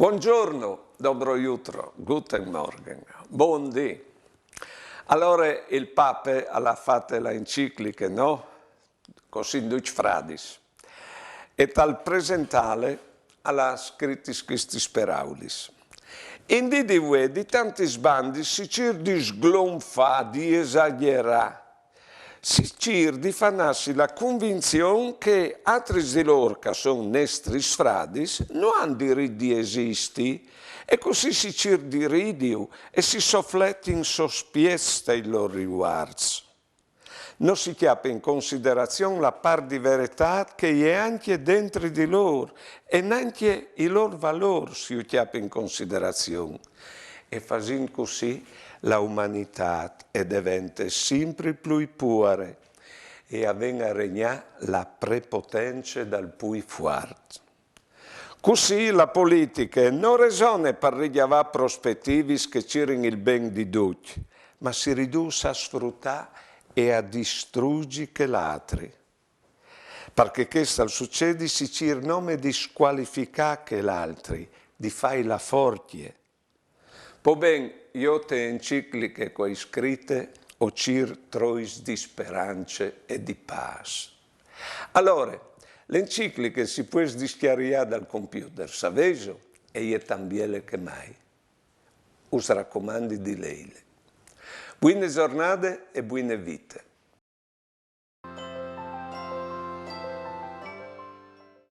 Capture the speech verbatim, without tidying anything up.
Buongiorno, dobro jutro, guten Morgen, bundì. Alore il Pape al à fate la encicliche, no? Cusì in ducj fradis. E tal presentâle al à scritis chestis peraulis. In dì di vuê di tantis bandis si cîr di sglonfâ, di esagjerâ. Si cîr di fâ nassi la convinzion che altris di lôr, che a son nestris fradis, no àn dirit di esisti, e cussì si cîr di ridi e si sofletin sospiets tai lôr rivuarts. No si cjape in considerazion la part di veretât che e je ancje dentri di lôr, e nancje i lôr valôrs ju cjape in considerazion. E fasint cussì, la umanitât e devente simpri plui puare e e ven a regnâ la prepotence dal plui fuart. Cussì la politiche no resone par rigjavâ prospetivis che a cirin il ben di ducj, ma si ridûs a sfrutâ e a distruzi chel altri. Par che chest al sucedi si cîr nome di scualificâ chel altri, di fâi la forcje. Po ben, jo te encicliche che o ai scrite o cîr trois di sperance e di pâs. Alore, la encicliche si pues discjariâ dal computer, savêso, e je tant biele che mai. Us racomandi di leile. Buine zornade e buine vite.